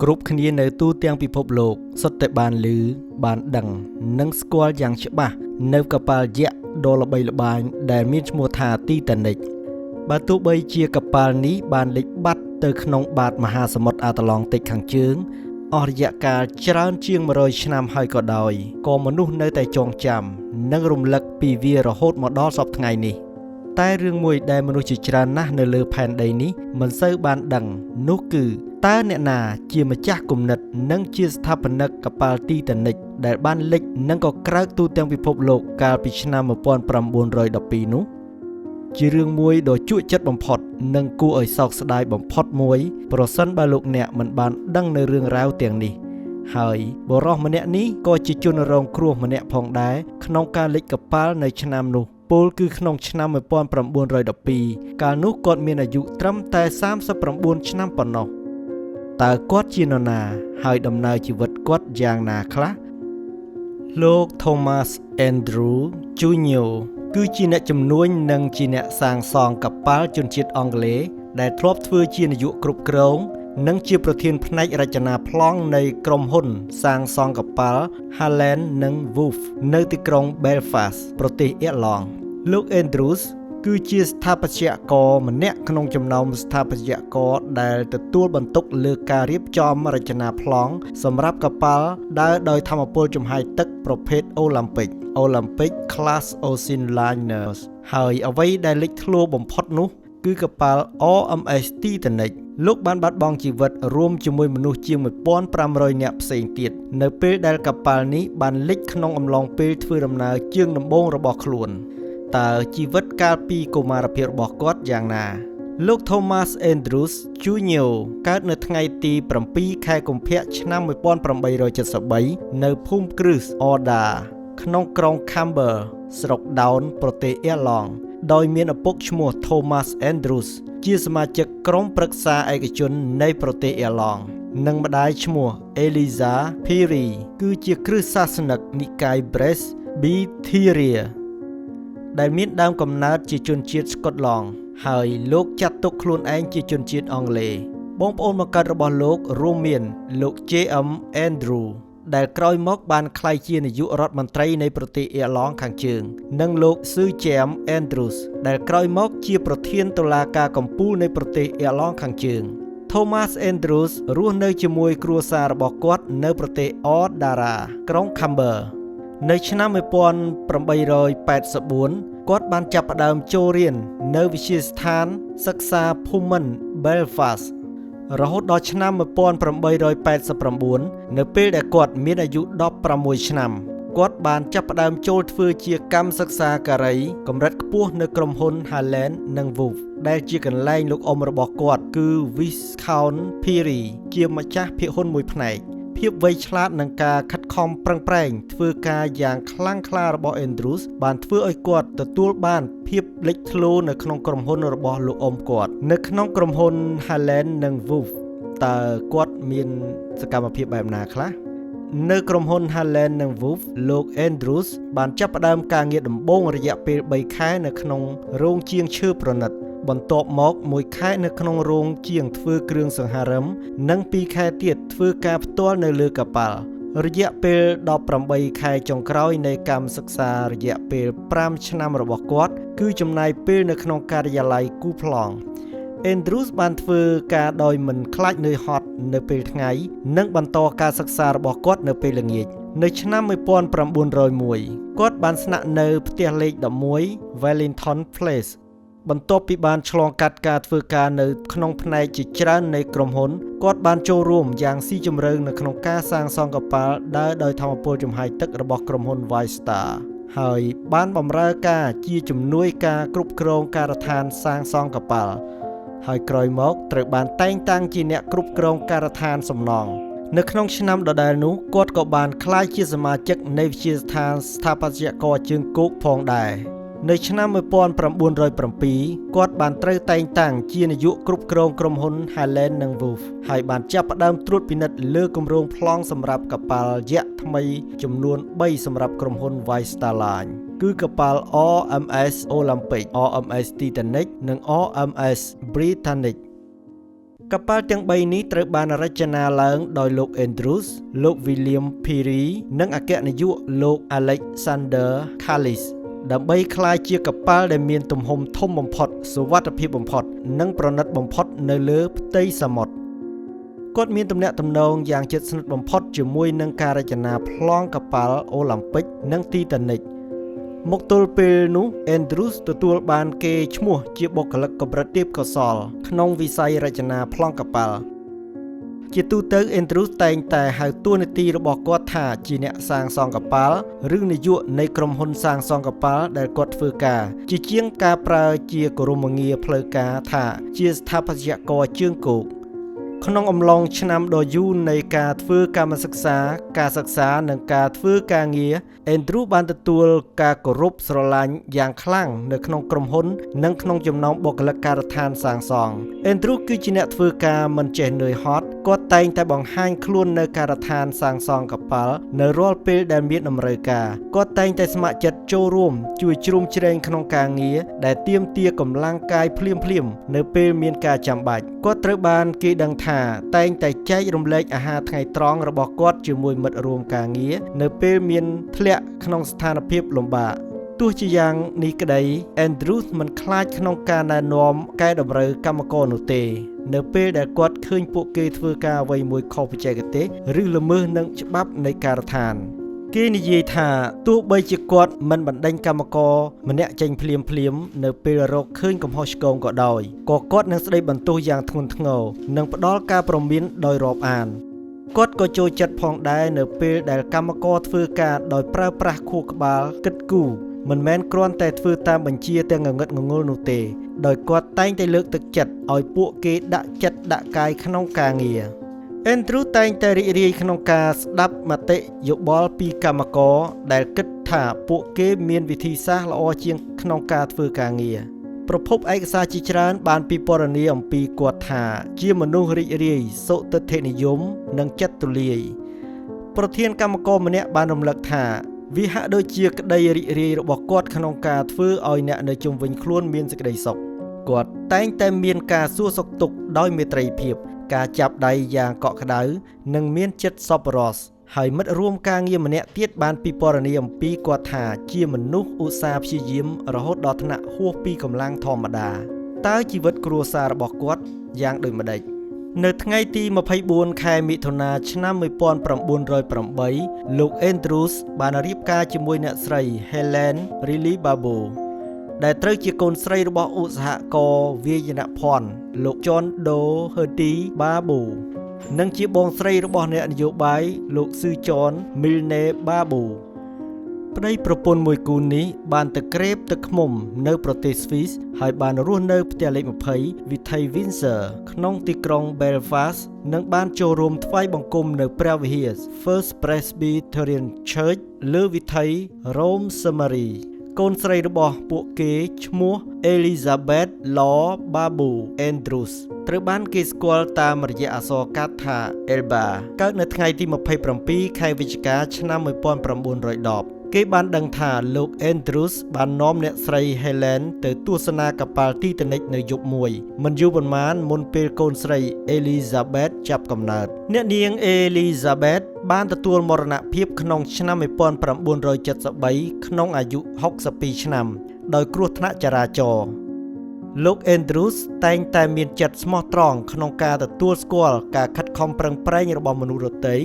គ្រប់គ្នានៅទូទាំងពិភពលោកសុទ្ធតែបានឮបានដឹង និងស្គាល់យ៉ាងច្បាស់នៅកប៉ាល់យក្សដ៏ល្បីល្បាញដែលមានឈ្មោះថាទីតានិកបើទោះបីជាកប៉ាល់នេះបានលិចបាត់ទៅក្នុងបាតមហាសមុទ្រអាត្លង់តិកខាងជើងអស់រយៈកាលច្រើនជាង100ឆ្នាំហើយក៏ដោយក៏មនុស្សនៅតែចងចាំនិងរំលឹកពីវារហូតមកដល់សព្វថ្ងៃនេះ តែរឿងមួយដែលមនុស្សជាច្រើនណាស់នៅលើផែនដីនេះមិនសូវបានដឹងនោះគឺតើអ្នកណាជាម្ចាស់គំនិតនិងជាស្ថាបនិកកប៉ាល់ទីតានិកដែលបានលិចនិងក៏ក្រើកទូទាំងពិភពលោកកាលពីឆ្នាំ1912នោះជារឿងមួយដ៏ជក់ចិត្តបំផុតនិងគួរឲ្យសោកស្ដាយបំផុតមួយប្រសិនបើលោកអ្នកមិនបានដឹងនៅរឿងរ៉ាវទាំងនេះហើយបុរសម្នាក់នេះក៏ជាជនរងគ្រោះម្នាក់ផងដែរក្នុងការលិចកប៉ាល់នៅឆ្នាំនោះពោលគឺក្នុងឆ្នាំ1912កាលនោះគាត់មានអាយុត្រឹមតែ39ឆ្នាំប៉ុណ្ណោះតើគាត់ជានរណាហើយដំណើរជីវិតគាត់យ៉ាងណាខ្លះលោក Thomas Andrew Jr. គឺជាអ្នកជំនួញនិងជាអ្នកសាងសង់កប៉ាល់ជនជាតិអង់គ្លេសដែលធ្លាប់ធ្វើជានាយកគ្រប់គ្រងនិងជាប្រធានផ្នែករចនាប្លង់នៃក្រុមហ៊ុនសាងសង់កប៉ាល់ Harland និង Wolff នៅទីក្រុង Belfast ប្រទេសអៀរឡង់លោក Andrews គឺជាស្ថាបត្យករម្នាក់ក្នុងចំណោមស្ថាបត្យករដែលទទួលបន្ទុកលើការរៀបចំរចនាប្លង់សម្រាប់កប៉ាល់ដើរដោយថាមពលចំហាយទឹកប្រភេទ Olympic Olympic Class Ocean Liners ហើយអ្វីដែលលេចធ្លោបំផុតនោះគឺកប៉ាល់ RMS Titanic លោកបានបាត់បង់ជីវិតរួមជាមួយមនុស្សជាង1500នាក់ផ្សេងទៀតនៅពេលដែលកប៉ាល់នេះបានលិចក្នុងអំឡុងពេលធ្វើដំណើរជើងដំបូងរបស់ខ្លួនតើជីវិតកាលពីកុមារភាពរបស់គាត់យ៉ាងណាលោក Thomas Andrews Jr. កើតនៅថ្ងៃទី7ខែកុម្ភៈឆ្នាំ1873នៅភូមិគ្រឹះ Orda ក្នុងក្រុង Camber ស្រុក Down ប្រទេសអៀរឡង់ដោយមានឪពុកឈ្មោះ Thomas Andrews ជាសមាជិកក្រុមប្រឹក្សាឯកជននៃប្រទេសអៀរឡង់និងម្ដាយឈ្មោះ Eliza Peary គឺជាគ្រិស្តសាសនិកនិកាយ Presbyterian ដែលមានដើមកំណើតជាជនជាតិស្កុតឡង់ហើយលោកចាត់ទុកខ្លួនឯងជាជនជាតិអង់គ្លេសបងប្អូនបង្កើតរបស់លោករួមមានលោក J.M. Andrew ដែលក្រោយមកបានក្លាយជានាយករដ្ឋមន្ត្រីនៃប្រទេសអៀរឡង់ខាងជើងនិងលោក Sir James Andrews ដែលក្រោយមកជាប្រធានតុលាការកំពូលនៃប្រទេសអៀរឡង់ខាងជើង Thomas Andrews រស់នៅជាមួយគ្រួសាររបស់គាត់នៅប្រទេស Ardara ក្រុង Camber នៅឆ្នាំ1884គាត់បានចាប់ផ្ដើមចូលរៀននៅវិទ្យាស្ថានសិក្សាភូមិន្ទ Belfast រហូតដល់ឆ្នាំ1889នៅពេលដែលគាត់មានអាយុ16ឆ្នាំគាត់បានចាប់ផ្ដើមចូលធ្វើជាកម្មសិក្សាការីកម្រិតខ្ពស់នៅក្រុមហ៊ុន Harland និង Wolff ដែលជាកន្លែងលោកអ៊ំរបស់គាត់គឺ Viscount Peary ជាម្ចាស់ភាគហ៊ុនមួយផ្នែកភាពវៃឆ្លាតនិងការខិតខំប្រឹងប្រែងធ្វើការយ៉ាងខ្លាំងក្លារបស់ Andrews បានធ្វើឲ្យគាត់ទទួលបានភាពលេចធ្លោនៅក្នុងក្រុមហ៊ុនរបស់លោកអ៊ំគាត់នៅក្នុងក្រុមហ៊ុន Harland និង Wolff តើគាត់មានសកម្មភាពបែបណាខ្លះនៅក្រុមហ៊ុន Harland និង Wolff លោក Andrews បានចាប់ផ្ដើមការងារដំបូងរយៈពេល3ខែនៅក្នុងរោងជាងឈើប្រណិតបន្ទាប់មកមួយខែនៅក្នុងរោងជាងធ្វើគ្រឿងសង្ហារឹមនិង2ខែទៀតធ្វើការផ្ទាល់នៅលើកប៉ាល់រយៈពេល18ខែចុងក្រោយនៃកម្មសិក្សារយៈពេល5ឆ្នាំរបស់គាត់គឺចំណាយពេលនៅក្នុងការិយាល័យគូប្លង់ Andrews បានធ្វើការដោយមិនខ្លាចនឿយហត់នៅពេលថ្ងៃនិងបន្តការសិក្សារបស់គាត់នៅពេលល្ងាចនៅឆ្នាំ1901គាត់បានស្នាក់នៅផ្ទះលេខ11 Wellington Place បន្ទាប់ពីបានឆ្លងកាត់ការធ្វើការនៅក្នុងផ្នែកជាច្រើននៃក្រុមហ៊ុនគាត់បានចូលរួមយ៉ាងស៊ីជម្រៅនៅក្នុងការសាងសង់កប៉ាល់ដើរដោយថាមពលចំហាយទឹករបស់ក្រុមហ៊ុន White Star ហើយបានបម្រើការជាជំនួយការគ្រប់គ្រងការដ្ឋានសាងសង់កប៉ាល់ហើយក្រោយមកត្រូវបានតែងតាំងជាអ្នកគ្រប់គ្រងការដ្ឋានសំណង់នៅក្នុងឆ្នាំដដែលនោះគាត់ក៏បានក្លាយជាសមាជិកនៃវិទ្យាស្ថានស្ថាបត្យករជើងគោកផងដែរនៅឆ្នាំ1907គាត់បានត្រូវតែងតាំងជានាយកគ្រប់គ្រងក្រុមហ៊ុន Harland និង Wolff ហើយបានចាប់ផ្ដើមត្រួតពិនិត្យលើគម្រោងប្លង់សម្រាប់កប៉ាល់យក្សថ្មីចំនួន3សម្រាប់ក្រុមហ៊ុន White Star Line គឺកប៉ាល់ RMS Olympic, RMS Titanic និង RMS Britannic។ កប៉ាល់ទាំង3នេះត្រូវបានរចនាឡើងដោយលោក Andrews លោក William Pirrie និងអគ្គនាយកលោក Alexander Challis ដើម្បីក្លាយជាកប៉ាល់ដែលមានទំហំធំបំផុតសុវត្ថិភាពបំផុត និងប្រណិតបំផុតនៅលើផ្ទៃសមុទ្រគាត់មានទំនាក់ទំនងយ៉ាងជិតស្និទ្ធបំផុតជាមួយនឹងការរចនាប្លង់កប៉ាល់អូឡាំពិកនិងទីតានិកមកទល់ពេលនោះ Andrews ទទួលបានគេឈ្មោះជាបុគ្គលិកកម្រិតទាបកោសលក្នុងវិស័យរចនាប្លង់កប៉ាល់ជាទូទៅ Andrews តែងតែហៅតួនាទីរបស់គាត់ថាជាអ្នកសាងសង់កប៉ាល់ឬនាយកនៃក្រុមហ៊ុនសាងសង់កប៉ាល់ដែលគាត់ធ្វើការជាជាងការប្រើជាគោរមងារផ្លូវការថាជាស្ថាបត្យករជើងគោកក្នុងអំឡុងឆ្នាំដ៏យូរនៃការធ្វើកម្មសិក្សាការសិក្សានិងការធ្វើការងារ Andrew បានទទួលការគោរពស្រឡាញ់យ៉ាងខ្លាំងនៅក្នុងក្រុមហ៊ុននិងក្នុងចំណោមបុគ្គលិកការដ្ឋានសាងសង់ Andrew គឺជាអ្នកធ្វើការមិនចេះនឿយហត់គាត់តែងតែបង្ហាញខ្លួននៅការដ្ឋានសាងសង់កប៉ាល់នៅរាល់ពេលដែលមានតម្រូវការគាត់តែងតែស្ម័គ្រចិត្តចូលរួមជួយជ្រោមជ្រែងក្នុងការងារដែលទាមទារកម្លាំងកាយភ្លាមៗនៅពេលមានការចាំបាច់គាត់ត្រូវបានគេដឹងថាតែងតែចែករំលែកអាហារថ្ងៃត្រង់របស់គាត់ជាមួយមិត្តរួមការងារនៅពេលមានធ្លាក់ក្នុងស្ថានភាពលំបាកទោះជាយ៉ាងនេះក្តី Andrews មិនខ្លាចក្នុងការណែនាំកែតម្រូវកម្មករនោះទេនៅពេលដែលគាត់ឃើញពួកគេធ្វើការអ្វីមួយខុសបច្ចេកទេសឬល្មើសនឹងច្បាប់នៃការដ្ឋានគេនិយាយថាទោះបីជាគាត់មិនបណ្ដេញកម្មករម្នាក់ចេញភ្លាមៗនៅពេលរកឃើញកំហុសឆ្គងក៏ដោយក៏គាត់នឹងស្ដីបន្ទោសយ៉ាងធ្ងន់ធ្ងរនិងផ្ដល់ការព្រមានដោយរាប់អានគាត់ក៏ចូលចិត្តផងដែរនៅពេលដែលកម្មករធ្វើការដោយប្រើប្រាស់ខួរក្បាលគិតគូរមិនមែនគ្រាន់តែធ្វើតាមបញ្ជាទាំងងងឹតងងល់នោះទេដោយគាត់តែងតែលើកទឹកចិត្តឲ្យពួកគេដាក់ចិត្តដាក់កាយក្នុងការងារ Andrew តែងតែរីករាយក្នុងការស្ដាប់មតិយោបល់ពីកម្មករដែលគិតថាពួកគេមានវិធីសាស្ត្រល្អជាងក្នុងការធ្វើការងារប្រភពឯកសារជាច្រើនបានពិពណ៌នាអំពីគាត់ថាជាមនុស្សរីករាយសុទិដ្ឋិនិយមនិងចិត្តទូលាយប្រធានកម្មករម្នាក់បានរំលឹកថាវាហាក់ដូចជាក្តីរីករាយរបស់គាត់ក្នុងការធ្វើឲ្យអ្នកនៅជុំវិញខ្លួនមានសេចក្តីសុខគាត់តែងតែមានការសួរសុខទុក្ខដោយមេត្រីភាពការចាប់ដៃយ៉ាងកក់ក្ដៅនិងមានចិត្តសប្បុរសហើយមិត្តរួមការងារម្នាក់ទៀតបានពិពណ៌នាអំពីគាត់ថាជាមនុស្សឧស្សាហ៍ព្យាយាមរហូតដល់ថ្នាក់ហួសពីកម្លាំងធម្មតាតើជីវិតគ្រួសាររបស់គាត់យ៉ាងដូចម្តេចនៅថ្ងៃទី24ខែមិថុនាឆ្នាំ1908លោក Andrews បានរៀបការជាមួយអ្នកស្រី Helen Riley Barbour ដែលត្រូវជាកូនស្រីរបស់ឧស្សាហករណ៍វាយនភ័ណ្ឌលោក John Doherty Barbour និងជាបងស្រីរបស់អ្នកនយោបាយលោក Sir John Milne Barbour ប្តីប្រពន្ធមួយគូនេះបានទៅក្រេបទឹកឃ្មុំនៅប្រទេសស្វីសហើយបានរស់នៅផ្ទះលេខ20វិថី Windsor ក្នុងទីក្រុង Belfast និងបានចូលរួមថ្វាយបង្គំនៅព្រះវិហារ First Presbyterian Church លើវិថី Rosemary កូនស្រីរបស់ពួកគេឈ្មោះ Elizabeth Law Barbour Andrews ត្រូវបានគេស្គាល់តាមរយៈអក្សរកាត់ថា Elba កើតនៅថ្ងៃទី27ខែវិច្ឆិកាឆ្នាំ1910គេបានដឹងថាលោក Andrews បាននាំអ្នកស្រី Helen ទៅទស្សនាកប៉ាល់ទីតានិកនៅយប់មួយមិនយូរប៉ុន្មានមុនពេលកូនស្រី Elizabeth ចាប់កំណើតអ្នកនាង Elizabeth បានទទួលមរណភាពក្នុងឆ្នាំ1973ក្នុងអាយុ62ឆ្នាំដោយគ្រោះថ្នាក់ចរាចរណ៍លោក Andrews តែងតែមានចិត្តស្មោះត្រង់ក្នុងការទទួលស្គាល់ការខិតខំប្រឹងប្រែងរបស់មនុស្សដទៃ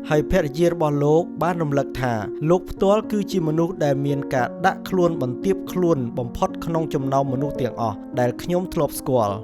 ហើយភរិយារបស់លោកបានរំលឹកថាលោកផ្ទាល់គឺជាមនុស្សដែលមានការដាក់ខ្លួនបន្ទាបខ្លួនបំផុតក្នុងចំណោមមនុស្សទាំងអស់ដែលខ្ញុំធ្លាប់ស្គាល់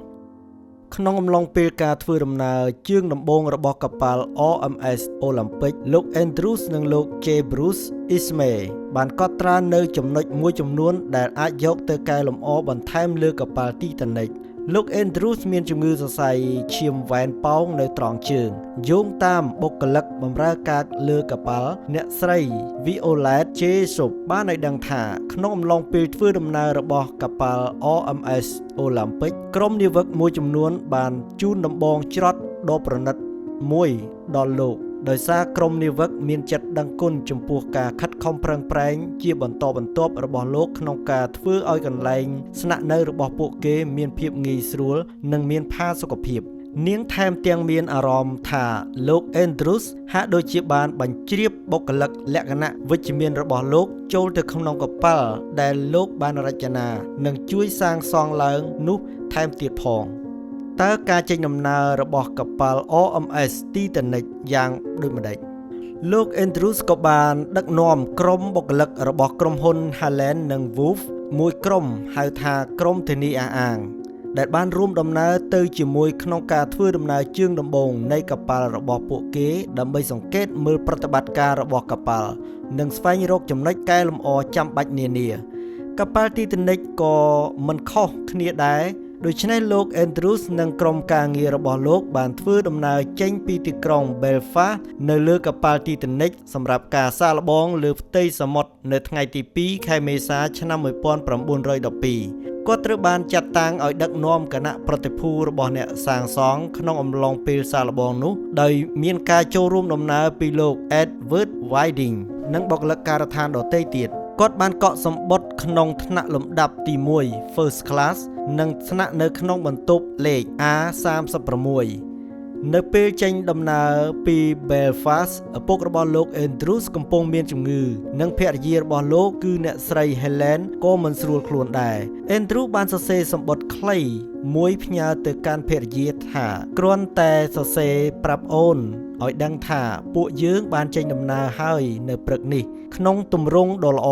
ក្នុងអំឡុងពេលការធ្វើដំណើរជើងដំបូងរបស់កប៉ាល់ RMS Olympic លោក Andrews និងលោក J. Bruce Ismay បានកត់ត្រានៅចំណុចមួយចំនួនដែលអាចយកទៅកែលម្អបន្ថែមលើកប៉ាល់ទីតានិកលោក Andrews មានជំងឺសរសៃឈាមវ៉ែនប៉ោងនៅត្រង់ជើងយោងតាមបុគ្គលិកបម្រើការលើកប៉ាល់អ្នកស្រី Violet J. Soap បានឲ្យដឹងថាក្នុងអំឡុងពេលធ្វើដំណើររបស់កប៉ាល់ RMS Olympic ក្រុមនាវិកមួយចំនួនបានជូនដំបងច្រត់ដ៏ប្រណិតមួយដល់លោកដោយសារក្រុមនាវិកមានចិត្តដឹងគុណចំពោះការខិតខំប្រឹងប្រែងជាបន្តបន្ទាប់របស់លោកក្នុងការធ្វើឲ្យកន្លែងស្នាក់នៅរបស់ពួកគេមានភាពងាយស្រួលនិងមានផាសុកភាព នាងថែមទាំងមានអារម្មណ៍ថាលោក Andrews ហាក់ដូចជាបានបញ្ជ្រាបបុគ្គលិកលក្ខណៈវិជ្ជមានរបស់លោកចូលទៅក្នុងកប៉ាល់ដែលលោកបានរចនានិងជួយសាងសង់ឡើងនោះថែមទៀតផងតើការចេញដំណើររបស់កប៉ាល់ RMS Titanic យ៉ាងដូចម្តេចលោក Andrews ក៏បានដឹកនាំក្រុមបុគ្គលិករបស់ក្រុមហ៊ុន Harland និង Wolff មួយក្រុមហៅថាក្រុមធានីអះអាងដែលបានរួមដំណើរទៅជាមួយក្នុងការធ្វើដំណើរជើងដំបូងនៃកប៉ាល់របស់ពួកគេដើម្បីសង្កេតមើលប្រតិបត្តិការរបស់កប៉ាល់និងស្វែងរកចំណុចកែលម្អចាំបាច់នានាកប៉ាល់ Titanic ក៏មិនខុសគ្នាដែរដូច្នេះលោក Andrews និងក្រុមការងាររបស់លោកបានធ្វើដំណើរចេញពីទីក្រុង Belfast នៅលើកប៉ាល់ Titanic សម្រាប់ការសាកល្បងលើផ្ទៃសមុទ្រនៅថ្ងៃទី2ខែមេសាឆ្នាំ1912គាត់ត្រូវបានចាត់តាំងឲ្យដឹកនាំគណៈប្រតិភូរបស់អ្នកសាងសង់ក្នុងអំឡុងពេលសាកល្បងនោះដោយមានការចូលរួមដំណើរពីលោក Edward Whiting និងបុគ្គលិកការដ្ឋានដទៃទៀតគាត់បានកក់សម្បត្តិក្នុងថ្នាក់លំដាប់ទី1 First Class និងស្នាក់នៅក្នុងបន្ទប់លេខ A36 នៅពេលចេញដំណើរពី Belfast ឪពុករបស់លោក Andrews កំពុងមានជំងឺនិងភរិយារបស់លោកគឺអ្នកស្រី Helen ក៏មិនស្រួលខ្លួនដែរ Andrews បានសរសេរសម្បត្តិខ្លីមួយផ្ញើទៅកាន់ភរិយាថាគ្រាន់តែសរសេរប្រាប់អូនឲ្យដឹងថាពួកយើងបានចេញដំណើរហើយនៅព្រឹកនេះក្នុងទម្រង់ដ៏ល្អ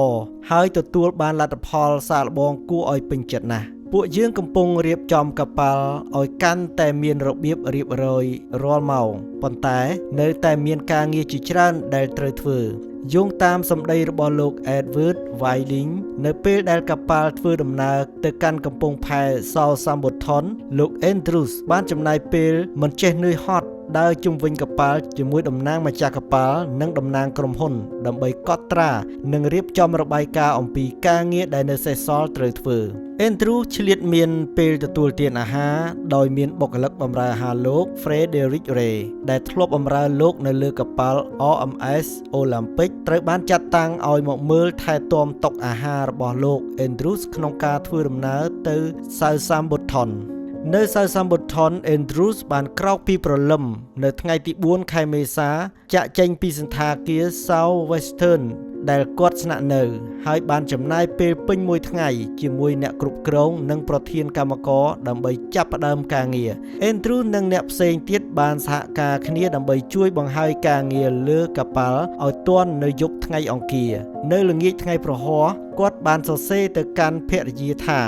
ហើយទទួលបានលទ្ធផលសាកល្បងគួរឲ្យពេញចិត្តណាស់ពួកយើងកំពុងរៀបចំកប៉ាល់ឲ្យកាន់តែមានរបៀបរៀបរយរាល់ម៉ោងប៉ុន្តែនៅតែមានការងារជាច្រើនដែលត្រូវធ្វើយោងតាមសម្ដីរបស់លោក Edward Whiting នៅពេលដែលកប៉ាល់ធ្វើដំណើរទៅកាន់កំពង់ផែ Southampton លោក Andrews បានចំណាយពេលមិនចេះនឿយហត់ដើរជុំវិញកប៉ាល់ជាមួយតំណាងម្ចាស់កប៉ាល់និងតំណាងក្រុមហ៊ុនដើម្បីកត់ត្រានិងរៀបចំរបាយការណ៍អំពីការងារដែលនៅសេសសល់ត្រូវធ្វើ Andrews ឆ្លៀតមានពេលទទួលទានអាហារដោយមានបុគ្គលិកបម្រើអាហារលោក Frederick Ray ដែលធ្លាប់បម្រើលោកនៅលើកប៉ាល់ RMS Olympic ត្រូវបានចាត់តាំងឲ្យមកមើលថែទាំតុអាហាររបស់លោក Andrews ក្នុងការធ្វើដំណើរទៅ Southampton នៅ Southampton Andrews បានក្រោកពីព្រលឹមនៅថ្ងៃទី4ខែមេសាចាក់ចេញពីសណ្ឋាគារ South Western ដែលគាត់ស្នាក់នៅហើយបានចំណាយពេលពេញមួយថ្ងៃជាមួយអ្នកគ្រប់គ្រងនិងប្រធានកម្មករដើម្បីចាប់ផ្ដើមការងារ Andrews និងអ្នកផ្សេងទៀតបានសហការគ្នាដើម្បីជួយបង្ហើយការងារលើកប៉ាល់ឲ្យទាន់នៅយប់ថ្ងៃអង្គារនៅល្ងាចថ្ងៃព្រហស្បតិ៍គាត់បានសរសេរទៅកាន់ភរិយាថា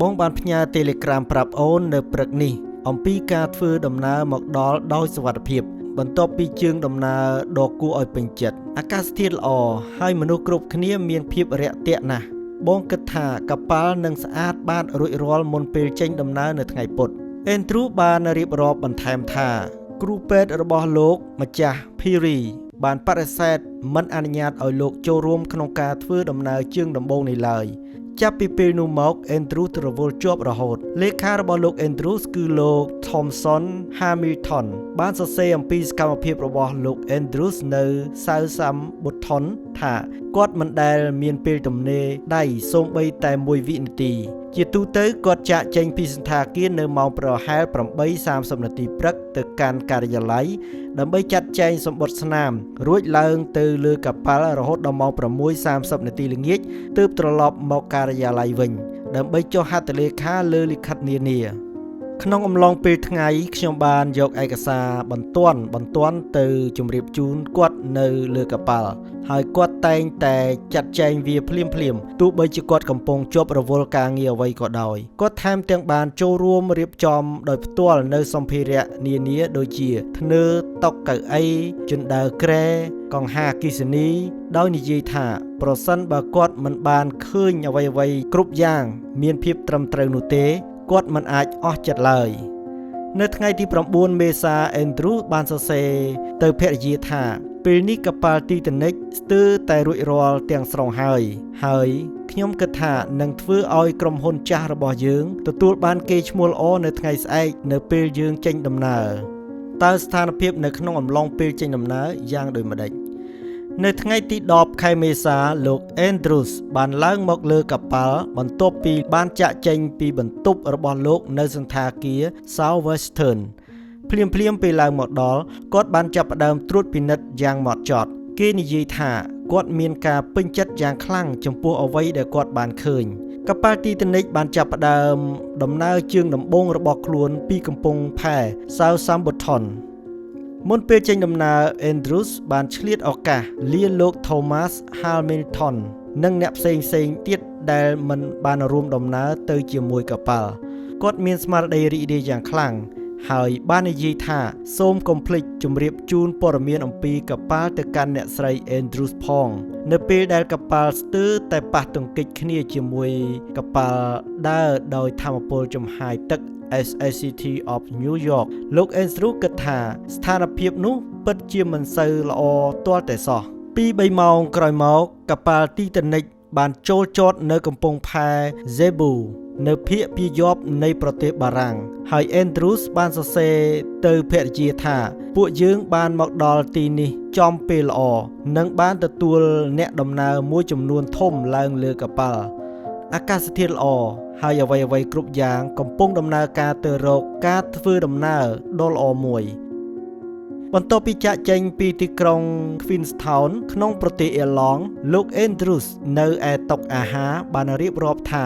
បងបានផ្ញើ Telegram ប្រាប់អូននៅព្រឹកនេះអំពីការធ្វើដំណើរមកដល់ដោយសុវត្ថិភាពបន្ទាប់ពីជើងដំណើរដ៏គួរឲ្យពេញចិត្តអាកាសធាតុល្អហើយមនុស្សគ្រប់គ្នាមានភាពរាក់ទាក់ណាស់បងគិតថាកប៉ាល់នឹងស្អាតបាតរួចរាល់មុនពេលចេញដំណើរនៅថ្ងៃពុធ Andrews បានរៀបរាប់បន្ថែមថាគ្រូពេទ្យរបស់លោកម្ចាស់ Peary បានបដិសេធមិនអនុញ្ញាតឲ្យលោកចូលរួមក្នុងការធ្វើដំណើរជើងដំបូងនេះឡើយចាប់ពីពេលនោះមក Andrews រវល់ជាប់រហូតលេខារបស់លោក Andrews គឺលោក Thomson Hamilton បានសរសេរអំពីសកម្មភាពរបស់លោក Andrews នៅ Southampton ថាគាត់មិនដែលមានពេលទំនេរដៃសូម្បីតែមួយវិនាទីជាទូទៅគាត់ចាកចេញពីសណ្ឋាគារនៅម៉ោងប្រហែល 8:30 នាទីព្រឹកទៅកាន់ការិយាល័យដើម្បីចាត់ចែងសម្បត្តិស្នាមរួចឡើងទៅលើកប៉ាល់រហូតដល់ម៉ោង 6:30 នាទីល្ងាចទើបត្រឡប់មកការិយាល័យវិញដើម្បីចុះហត្ថលេខាលើលិខិតនានាក្នុងអំឡុងពេលថ្ងៃខ្ញុំបានយកឯកសារបន្ទាន់ទៅជម្រាបជូនគាត់នៅលើកប៉ាល់ហើយគាត់តែងតែចាត់ចែងវាភ្លាមៗទោះបីជាគាត់កំពុងជាប់រវល់ការងារអ្វីក៏ដោយគាត់ថែមទាំងបានចូលរួមរៀបចំដោយផ្ទាល់នៅសម្ភារៈនានាដូចជាធ្នើរតុកៅអីជណ្ដើរគ្រែកង្ហារអគ្គិសនីដោយនិយាយថាប្រសិនបើគាត់មិនបានឃើញអ្វីៗគ្រប់យ៉ាងមានភាពត្រឹមត្រូវនោះទេគាត់មិនអាចអស់ចិត្តឡើយនៅថ្ងៃទី9មេសា Andrews បានសរសេរទៅភរិយាថាពេលនេះកប៉ាល់ Titanic ស្ទើរតែរួចរាល់ទាំងស្រុងហើយហើយខ្ញុំគិតថានឹងធ្វើឲ្យក្រុមហ៊ុនចាស់របស់យើងទទួលបានកេរ្តិ៍ឈ្មោះល្អនៅថ្ងៃស្អែកនៅពេលយើងចេញដំណើរតើស្ថានភាពនៅក្នុងអំឡុងពេលចេញដំណើរយ៉ាងដូចម្តេចនៅថ្ងៃទី10ខែមេសាលោក Andrews បានឡើងមកលើកប៉ាល់បន្ទាប់ពីបានចាកចេញពីបន្ទប់របស់លោកនៅសណ្ឋាគារ South Western ភ្លាមភ្លាមពេលឡើងមកដល់គាត់បានចាប់ផ្ដើមត្រួតពិនិត្យយ៉ាងម៉ត់ចត់គេនិយាយថាគាត់មានការពេញចិត្តយ៉ាងខ្លាំងចំពោះអ្វីដែលគាត់បានឃើញកប៉ាល់ទីតានិកបានចាប់ផ្ដើមដំណើរជើងដំបូងរបស់ខ្លួនពីកំពង់ផែ Southampton មុនពេលចេញដំណើរ Andrews បានឆ្លៀតឱកាសលាលោក Thomas Hamilton និងអ្នកផ្សេងៗទៀតដែលមិនបានរួមដំណើរទៅជាមួយកប៉ាល់គាត់មានស្មារតីរីករាយយ៉ាងខ្លាំងហើយបាននិយាយថាសូមកុំភ្លេចជម្រាបជូនព័ត៌មានអំពីកប៉ាល់ទៅកាន់អ្នកស្រី Andrews ផងនៅពេលដែលកប៉ាល់ស្ទើរតែប៉ះទង្គិចគ្នាជាមួយកប៉ាល់ដើរដោយថាមពលចំហាយទឹក SSCT of New York លោក Andrews គិតថាស្ថានភាពនោះពិតជាមិនសូវល្អទាល់តែសោះ 2-3 ម៉ោងក្រោយមកកប៉ាល់ទីតានិកបានចូលចតនៅកំពង់ផែ Zebu នៅភាគពាយព្យនៃប្រទេសបារាំងហើយ Andrews បានសរសេរទៅភរិយាថាពួកយើងបានមកដល់ទីនេះចំពេលល្អនិងបានទទួលអ្នកដំណើរមួយចំនួនធំឡើងលើកប៉ាល់អាកាសធាតុល្អហើយអ្វីៗគ្រប់យ៉ាងកំពុងដំណើរការទៅរកការធ្វើដំណើរដ៏ល្អមួយបន្ទាប់ពីចាកចេញពីទីក្រុង Queenstown ក្នុងប្រទេសអៀរឡង់លោក Andrews នៅឯតុអាហារបានរៀបរាប់ថា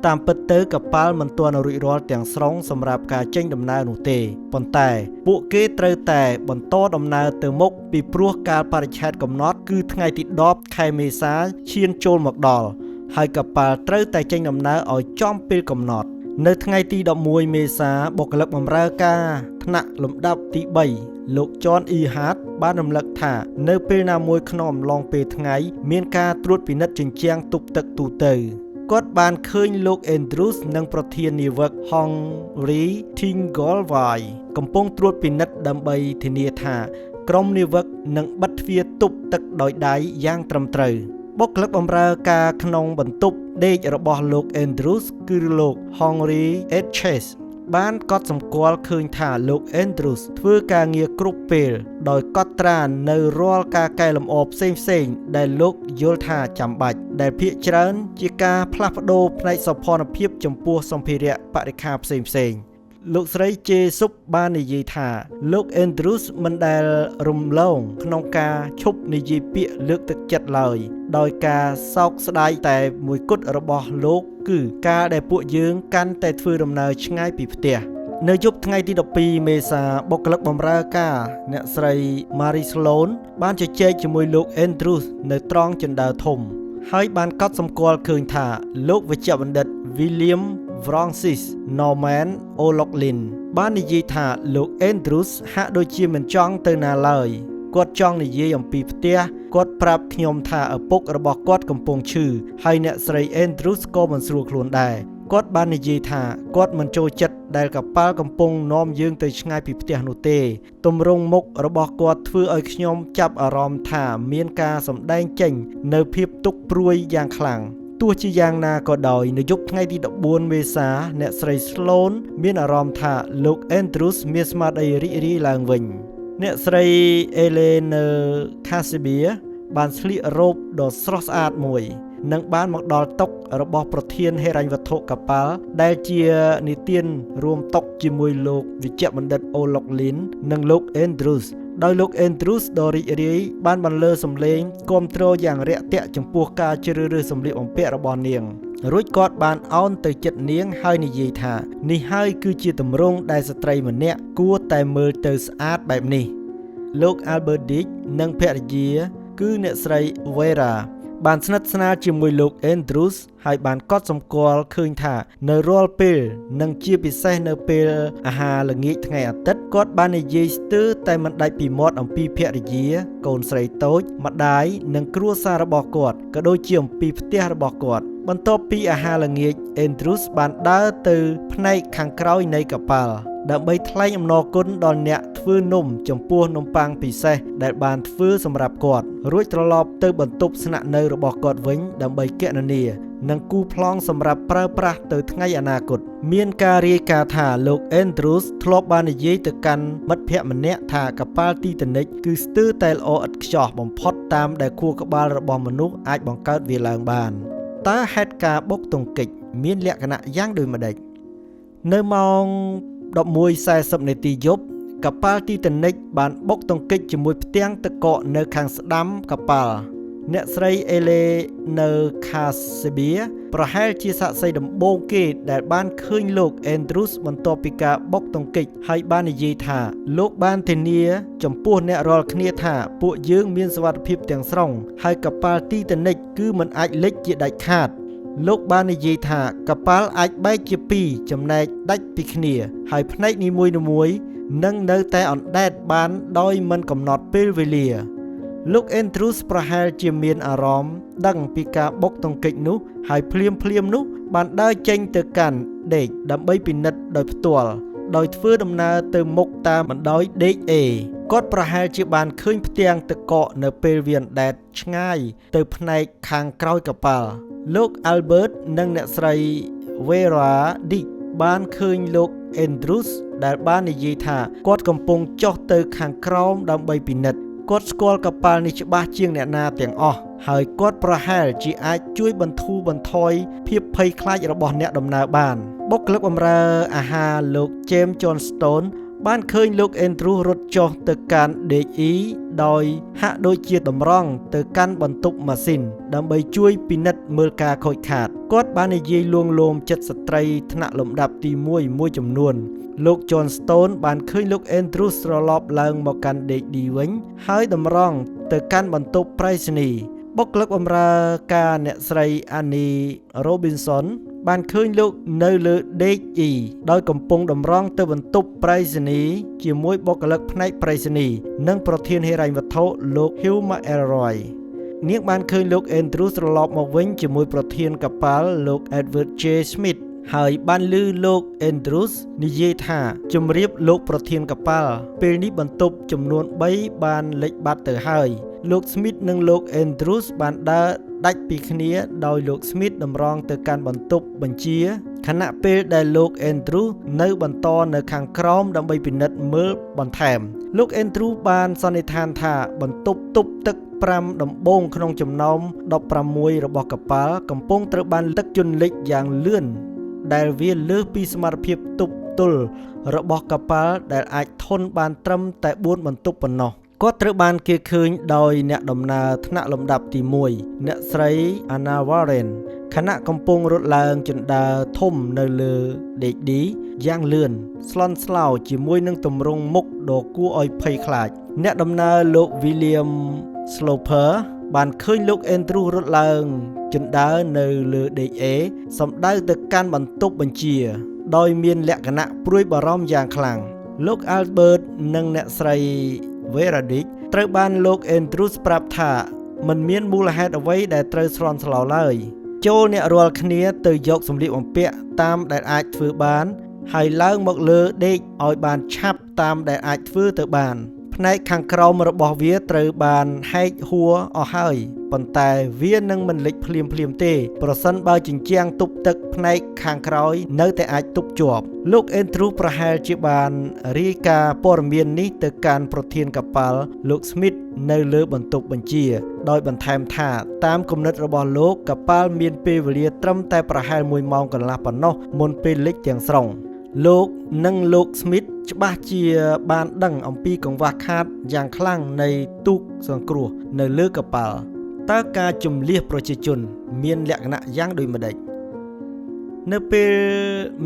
តាមពិតទៅកប៉ាល់មិនទាន់រួចរាល់ទាំងស្រុងសម្រាប់ការចេញដំណើរនោះទេប៉ុន្តែពួកគេត្រូវតែបន្តដំណើរទៅមុខពីព្រោះកាលបរិច្ឆេទកំណត់គឺថ្ងៃទី10ខែមេសាឈានចូលមកដល់ហើយកប៉ាល់ត្រូវតែចេញដំណើរឲ្យចំពេលកំណត់នៅថ្ងៃទី11មេសាបុគ្គលិកបម្រើការថ្នាក់លំដាប់ទី3លោក John E. Hart បានរំលឹកថានៅពេលណាមួយក្នុងអំឡុងពេលថ្ងៃមានការត្រួតពិនិត្យជញ្ជាំងទប់ទឹកទូទៅគាត់បានឃើញលោក Andrews និងប្រធាននាវិក Henry Tingalwai កំពុងត្រួតពិនិត្យដើម្បីធានាថាក្រុមនាវិកនឹងបិទទ្វារទប់ទឹកដោយដៃយ៉ាងត្រឹមត្រូវបុគ្គលិកបម្រើការក្នុងបន្ទប់ដេករបស់លោក Andrews គឺលោក Henry H. Chase បានកត់សម្គាល់ឃើញថាលោក Andrews ធ្វើការងារគ្រប់ពេលដោយកត់ត្រានៅរាល់ការកែលម្អផ្សេងៗដែលលោកយល់ថាចាំបាច់ដែលភាគច្រើនជាការផ្លាស់ប្ដូរផ្នែកសោភ័ណភាពចំពោះសម្ភារៈបរិក្ខារផ្សេងៗលោកស្រីជេស៊ុបបាននិយាយថាលោក Andrews មិនដែលរំលងក្នុងការឈប់និយាយពាក្យលើកទឹកចិត្តឡើយដោយការសោកស្ដាយតែមួយគត់របស់លោកគឺការដែលពួកយើងកាន់តែធ្វើដំណើរឆ្ងាយពីផ្ទះនៅយប់ថ្ងៃទី12មេសាបុគ្គលិកបម្រើការអ្នកស្រី Mary Sloan បានជជែកជាមួយលោក Andrews នៅត្រង់ជណ្ដើរធំហើយបានកត់សម្គាល់ឃើញថាលោកវេជ្ជបណ្ឌិត William Francis Norman O'Loughlin បាននិយាយថាលោក Andrews ហាក់ដូចជាមិនចង់ទៅណាឡើយគាត់ចង់និយាយអំពីផ្ទះគាត់ប្រាប់ខ្ញុំថាឪពុករបស់គាត់កំពុងឈឺហើយអ្នកស្រី Andrews ក៏មិនស្រួលខ្លួនដែរគាត់បាននិយាយថាគាត់មិនចូលចិត្តដែលកប៉ាល់កំពុងនាំយើងទៅឆ្ងាយពីផ្ទះនោះទេទម្រង់មុខរបស់គាត់ធ្វើឲ្យខ្ញុំចាប់អារម្មណ៍ថាមានការសម្ដែងចេញនៅភាពទុក្ខព្រួយយ៉ាងខ្លាំងទោះជាយ៉ាងណាក៏ដោយនៅយប់ថ្ងៃទី14មេសាអ្នកស្រី Sloan មានអារម្មណ៍ថាលោក Andrews មានស្មារតីរីករាយឡើងវិញអ្នកស្រី Eleanor Casibia បានស្លៀករ៉ូបដ៏ស្រស់ស្អាតមួយនិងបានមកដល់តុរបស់ប្រធានហិរញ្ញវត្ថុកប៉ាល់ដែលជានិទានរួមតុជាមួយលោកវិជ្ជបណ្ឌិត O'Loughlin និងលោក Andrews ដោយលោក Andrews ដ៏រីករាយបានបន្លឺសំឡេងគាំទ្រយ៉ាងរាក់ទាក់ចំពោះការជ្រើសរើសសម្លៀកបំពាក់របស់នាងរួចគាត់បានអោនទៅជិតនាងហើយនិយាយថានេះហើយគឺជាទម្រង់ដែលស្ត្រីម្នាក់គួរតែមើលទៅស្អាតបែបនេះលោក Albert Dick និងភរិយាគឺអ្នកស្រី Vera បានស្និទ្ធស្នាលជាមួយលោក Andrews ហើយបានកត់សម្គាល់ឃើញថានៅរាល់ពេលនិងជាពិសេសនៅពេលអាហារល្ងាចថ្ងៃអាទិត្យគាត់បាននិយាយស្ទើរតែមិនដាច់ពីមាត់អំពីភរិយាកូនស្រីតូចម្ដាយនិងគ្រួសាររបស់គាត់ក៏ដូចជាអំពីផ្ទះរបស់គាត់បន្ទាប់ពីអាហារល្ងាច Andrews បានដើរទៅផ្នែកខាងក្រោយនៃកប៉ាល់ដើម្បីថ្លែងអំណរគុណដល់អ្នកធ្វើនំចំពោះនំប៉័ងពិសេសដែលបានធ្វើសម្រាប់គាត់រួចត្រឡប់ទៅបន្ទប់ស្នាក់នៅរបស់គាត់វិញដើម្បីគណនានិងគូប្លង់សម្រាប់ប្រើប្រាស់ទៅថ្ងៃអនាគតមានការរាយការណ៍ថាលោក Andrews ធ្លាប់បាននិយាយទៅកាន់មិត្តភក្តិម្នាក់ថាកប៉ាល់ទីតានិកគឺស្ទើរតែល្អឥតខ្ចោះបំផុតតាមដែលខួរក្បាលរបស់មនុស្សអាចបង្កើតវាឡើងបានតើហេតុការណ៍បុកទង្គិចមានលក្ខណៈយ៉ាងដូចម្តេចនៅម៉ោង 11:40 នាទីយប់ កប៉ាល់ទីតានិកបានបុកទង្គិចជាមួយផ្ទាំងទឹកកកនៅខាងស្ដាំកប៉ាល់អ្នកស្រីអេឡេនៅខាសេបៀប្រហែលជាសាក្សីដំបូងគេដែលបានឃើញលោក Andrews បន្ទាប់ពីការបុកទង្គិចហើយបាននិយាយថាលោកបានធានាចំពោះអ្នករាល់គ្នាថាពួកយើងមានសុវត្ថិភាពទាំងស្រុងហើយកប៉ាល់ទីតានិកគឺមិនអាចលិចជាដាច់ខាតលោកបាននិយាយថាកប៉ាល់អាចបែកជាពីរចំណែកដាច់ពីគ្នាហើយផ្នែកនីមួយៗនឹងនៅតែអណ្ដែតបានដោយមិនកំណត់ពេលវេលាលោក Andrews ប្រហែលជាមានអារម្មណ៍ដឹងពីការបុកទង្គិចនោះហើយភ្លាមៗនោះបានដើរចេញទៅកាន់ដេកដើម្បីពិនិត្យដោយផ្ទាល់ដោយធ្វើដំណើរទៅមុខតាមបណ្ដោយដេក A គាត់ប្រហែលជាបានឃើញផ្ទាំងទឹកកកនៅពេលវាអណ្ដែតឆ្ងាយទៅផ្នែកខាងក្រោយកប៉ាល់លោក Albert និងអ្នកស្រី Vera Dick បានឃើញលោក Andrews ដែលបាននិយាយថាគាត់កំពុងចុះទៅខាងក្រោមដើម្បីពិនិត្យគាត់ស្គាល់កប៉ាល់នេះច្បាស់ជាងអ្នកណាទាំងអស់ហើយគាត់ប្រហែលជាអាចជួយបន្ធូរបន្ថយភាពភ័យខ្លាចរបស់អ្នកដំណើរបានបុគ្គលិកបម្រើអាហារលោក James Johnston បានឃើញលោក Andrews រត់ចុះទៅកាន់ដេក E ដោយហាក់ដូចជាតម្រង់ទៅកាន់បន្ទប់ម៉ាស៊ីនដើម្បីជួយពិនិត្យមើលការខូចខាតគាត់បាននិយាយលួងលោមចិត្តស្ត្រីថ្នាក់លំដាប់ទី1មួយចំនួនលោក Johnston បានឃើញលោក Andrews ត្រឡប់ឡើងមកកាន់ដេក D វិញហើយតម្រង់ទៅកាន់បន្ទប់ប្រៃសណីយ៍បុគ្គលិកបម្រើការអ្នកស្រី Annie Robinson បានឃើញលោកនៅលើដេក E ដោយកំពុងតម្រង់ទៅបន្ទប់ប្រៃសណីយ៍ជាមួយបុគ្គលិកផ្នែកប្រៃសណីយ៍និងប្រធានហិរញ្ញវត្ថុលោក Hugh McElroy នាងបានឃើញលោក Andrews ត្រឡប់មកវិញជាមួយប្រធានកប៉ាល់លោក Edward J. Smith ហើយបានឮលោក Andrews និយាយថាជំរាបលោកប្រធានកប៉ាល់ពេលនេះបន្ទប់ចំនួន3បានលិចបាត់ទៅហើយលោក Smith និងលោក Andrews បានដើរដាច់ពីគ្នាដោយលោក Smith តម្រង់ទៅកាន់បន្ទប់បញ្ជាខណៈពេលដែលលោក Andrews នៅបន្តនៅខាងក្រោមដើម្បីពិនិត្យមើលបន្ថែមលោក Andrews បានសន្និដ្ឋានថាបន្ទប់ទប់ទឹក5ដំបូងក្នុងចំណោម16របស់កប៉ាល់កំពុងត្រូវបានទឹកជន់លិចយ៉ាងលឿនដែលវាលើសពីសមត្ថភាពទប់ទល់របស់កប៉ាល់ដែលអាចធន់បានត្រឹមតែ4បន្ទប់ប៉ុណ្ណោះគាត់ត្រូវបានគេឃើញដោយអ្នកដំណើរថ្នាក់លំដាប់ទី1អ្នកស្រី Anna Warren ខណៈកំពុងរត់ឡើងជណ្ដើរធំនៅលើដេក D យ៉ាងលឿនស្លន់ស្លោជាមួយនឹងទម្រង់មុខដ៏គួរឲ្យភ័យខ្លាចអ្នកដំណើរលោក William Sloper បានឃើញលោក Andrews រត់ឡើងជណ្ដើរនៅលើដេក A សម្ដៅទៅកាន់បន្ទប់បញ្ជាដោយមានលក្ខណៈព្រួយបារម្ភយ៉ាងខ្លាំងលោក Albert និងអ្នកស្រី Vera Dick ត្រូវបានលោក Andrews ប្រាប់ថាមិនមានមូលហេតុអ្វីដែលត្រូវស្លន់ស្លោឡើយចូលអ្នករាល់គ្នាទៅយកសម្លៀកបំពាក់តាមដែលអាចធ្វើបានហើយឡើងមកលើដេកឲ្យបានឆាប់តាមដែលអាចធ្វើទៅបានផ្នែកខាងក្រោមរបស់វាត្រូវបានហែកហួរអស់ហើយប៉ុន្តែវានឹងមិនលិចភ្លាមៗទេប្រសិនបើជញ្ជាំងទប់ទឹកផ្នែកខាងក្រោយនៅតែអាចទប់ជាប់លោក Andrews ប្រហែលជាបានរាយការណ៍ព័ត៌មាននេះទៅកាន់ប្រធានកប៉ាល់លោក Smith នៅលើបន្ទប់បញ្ជាដោយបន្ថែមថាតាមគំនិតរបស់លោកកប៉ាល់មានពេលវេលាត្រឹមតែប្រហែល1ម៉ោងកន្លះប៉ុណ្ណោះមុនពេលលិចទាំងស្រុងលោកនិងលោក Smith ច្បាស់ជាបានដឹងអំពីកង្វះខាតយ៉ាងខ្លាំងនៃទូកសង្គ្រោះនៅលើកប៉ាល់តើការជំលះប្រជាជនមានលក្ខណៈយ៉ាងដូចម្តេចនៅពេល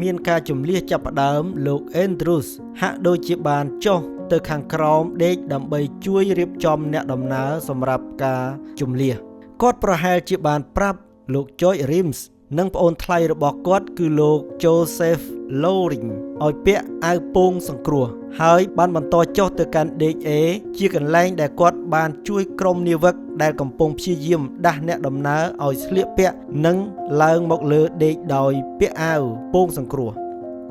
មានការជំលះចាប់ផ្ដើមលោក Andrews ហាក់ដូចជាបានចុះទៅខាងក្រោមដេកដើម្បីជួយរៀបចំអ្នកដំណើរសម្រាប់ការជំលះគាត់ប្រហែលជាបានប្រាប់លោក George Reams និងប្អូនថ្លៃរបស់គាត់គឺលោក Joseph Loring ឲ្យពាក់អាវពោងសង្គ្រោះហើយបានបន្តចុះទៅកាន់ដេក A ជាកន្លែងដែលគាត់បានជួយក្រុមនាវិកដែលកំពុងព្យាយាមដាស់អ្នកដំណើរឲ្យស្លៀកពាក់និងឡើងមកលើដេកដោយពាក់អាវពោងសង្គ្រោះ